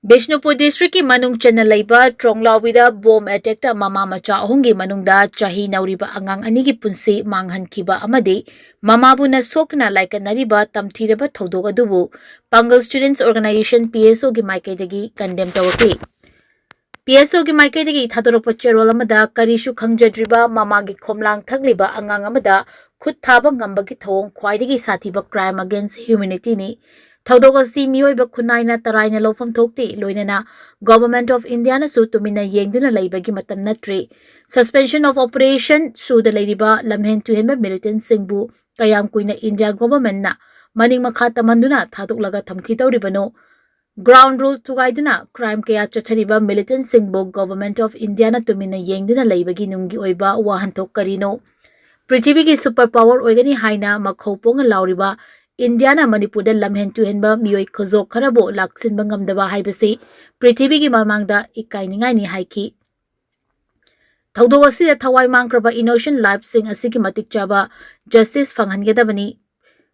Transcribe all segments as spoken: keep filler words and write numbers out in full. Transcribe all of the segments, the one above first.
ꯕꯤꯁꯅꯨꯄꯨꯔ ꯗꯤꯁꯇ꯭ꯔꯤꯛꯀꯤ ꯃꯅꯨꯡ ꯆꯟꯅ ꯂꯩꯕ ꯇ꯭ꯔꯣꯡꯂꯥꯎꯕꯤꯗ ꯕꯣꯝ ꯑꯦꯇꯦꯛꯇ ꯃꯃꯥ ꯃꯆꯥ ꯑꯍꯨꯝꯒꯤ ꯃꯅꯨꯡꯗ ꯆꯍꯤ ꯅꯧꯔꯤꯕ ꯑꯉꯥꯡ ꯑꯅꯤꯒꯤ ꯄꯨꯟꯁꯤ ꯃꯥꯡꯍꯟꯈꯤꯕ ꯑꯃꯗꯤ ꯃꯃꯥꯕꯨꯅ ꯁꯣꯛꯇꯨꯅ ꯂꯥꯏꯀꯠꯅꯔꯤꯕ ꯇꯝꯊꯤꯔꯕ ꯊꯧꯗꯣꯛ ꯑꯗꯨꯕꯨ ꯄꯥꯡꯒꯜ ꯁ꯭ꯇꯨꯗꯦꯟꯠꯁ ꯑꯣꯔꯒꯅꯥꯏꯖꯦꯁꯟ, ꯄꯤ ꯑꯦꯁ ꯑꯣꯒꯤ ꯃꯥꯏꯀꯩꯗꯒꯤ ꯀꯟꯗꯦꯝ ꯇꯧꯔꯛꯂꯤ꯫ ꯄꯤ ꯑꯦꯁ ꯑꯣꯒꯤ ꯃꯥꯏꯀꯩꯗꯒꯤ ꯊꯥꯗꯣꯔꯛꯄ ꯆꯦꯔꯣꯜ ꯑꯃꯗ, ꯀꯔꯤꯁꯨ ꯈꯪꯖꯗ꯭ꯔꯤꯕ ꯃꯃꯥꯒꯤ ꯈꯣꯝꯂꯥꯡ ꯊꯛꯂꯤꯕ ꯑꯉꯥꯡ ꯑꯃꯗ ꯈꯨꯠ ꯊꯥꯕ ꯉꯝꯕꯒꯤ ꯊꯧꯑꯣꯡ ꯈ꯭ꯋꯥꯏꯗꯒꯤ ꯁꯥꯊꯤꯕ crime against humanityꯅꯤ꯫ ꯊꯧꯗꯣꯛ ꯑꯁꯤ ꯃꯤꯑꯣꯏꯕ ꯈꯨꯟꯅꯥꯏꯅ ꯇꯔꯥꯏꯅ ꯂꯧꯐꯝ ꯊꯣꯛꯇꯦ, ꯂꯣꯏꯅꯅ Government of Indiaꯅꯁꯨ ꯇꯨꯃꯤꯟꯅ ꯌꯦꯡꯗꯨꯅ ꯂꯩꯕꯒꯤ ꯃꯇꯝ ꯅꯠꯇ꯭ꯔꯤ꯫ Suspension of Operation ꯁꯨꯗ ꯂꯩꯔꯤꯕ ꯂꯝꯍꯦꯟ ꯇꯨꯍꯦꯟꯕ militantꯁꯤꯡꯕꯨ ꯀꯌꯥꯝ ꯀꯨꯏꯅ India Governmentꯅ ꯃꯅꯤꯡ ꯃꯈꯥ ꯇꯝꯍꯟꯗꯨꯅ ꯊꯥꯗꯣꯛꯂꯒ ꯊꯝꯈꯤꯗꯧꯔꯤꯕꯅꯣ? Ground rule ꯊꯨꯒꯥꯏꯗꯨꯅ crime ꯀꯌꯥ ꯆꯠꯊꯔꯤꯕ militantꯁꯤꯡꯕꯨ Government of Indiaꯅ ꯇꯨꯃꯤꯟꯅ ꯌꯦꯡꯗꯨꯅ ꯂꯩꯕꯒꯤ ꯅꯨꯡꯒꯤ ꯑꯣꯏꯕ ꯋꯥꯍꯟꯊꯣꯛ ꯀꯔꯤꯅꯣ? ꯄ꯭ꯔꯤꯊꯤꯕꯤꯒꯤ super power ꯑꯣꯏꯒꯅꯤ ꯍꯥꯏꯅ ꯃꯈꯧ ꯄꯣꯡꯅ ꯂꯥꯎꯔꯤꯕ ꯏꯟꯗꯤꯌꯥꯅ ꯃꯅꯤꯄꯨꯔꯗ ꯂꯝꯍꯦꯟ ꯇꯨꯍꯦꯟꯕ ꯃꯤꯑꯣꯏ ꯈꯨꯖꯣꯛ ꯈꯔꯕꯨ ꯂꯥꯛꯁꯤꯟꯕ ꯉꯝꯗꯕ ꯍꯥꯏꯕꯁꯤ ꯄ꯭ꯔꯤꯊꯤꯕꯤꯒꯤ ꯃꯃꯥꯡꯗ ꯏꯀꯥꯏꯅꯤꯡꯉꯥꯏꯅꯤ ꯍꯥꯏꯈꯤ꯫ ꯊꯧꯗꯣꯛ ꯑꯁꯤꯗ ꯊꯋꯥꯏ ꯃꯥꯡꯈ꯭ꯔꯕ innocent lifeꯁꯤꯡ ꯑꯁꯤꯒꯤ ꯃꯇꯤꯛ ꯆꯥꯕ justice ꯐꯪꯍꯟꯒꯗꯕꯅꯤ꯫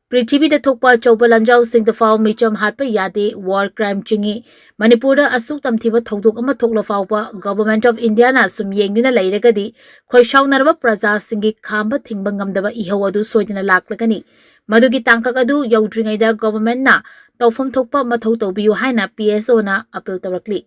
ꯄ꯭ꯔꯤꯊꯤꯕꯤꯗ ꯊꯣꯛꯄ ꯑꯆꯧꯕ ꯂꯥꯟꯖꯥꯎꯁꯤꯡꯗ ꯐꯥꯎ ꯃꯤꯆꯝ ꯍꯥꯠꯄ ꯌꯥꯗꯦ, war crime ꯆꯤꯡꯏ꯫ ꯃꯅꯤꯄꯨꯔꯗ ꯑꯁꯨꯛ ꯇꯝꯊꯤꯕ ꯊꯧꯗꯣꯛ ꯑꯃ ꯊꯣꯛꯂ ꯐꯥꯎꯕ Government of Indiaꯅ ꯁꯨꯝ ꯌꯦꯡꯗꯨꯅ ꯂꯩꯔꯒꯗꯤ ꯈꯣꯏꯁꯥꯎꯅꯔꯕ ꯄ꯭ꯔꯖꯥꯁꯤꯡꯒꯤ ꯈꯥꯝꯕ ꯊꯤꯡꯕ ꯉꯝꯗꯕ ꯏꯍꯧ ꯑꯗꯨ ꯁꯣꯏꯗꯅ ꯂꯥꯛꯂꯒꯅꯤ꯫ ꯃꯗꯨꯒꯤ ꯇꯥꯡꯀꯛ ꯑꯗꯨ ꯌꯧꯗ꯭ꯔꯤꯉꯩꯗ Governmentꯅ ꯇꯧꯐꯝ ꯊꯣꯛꯄ ꯃꯊꯧ ꯇꯧꯕꯤꯌꯨ ꯍꯥꯏꯅ P S Oꯅ appeal ꯇꯧꯔꯛꯂꯤ꯫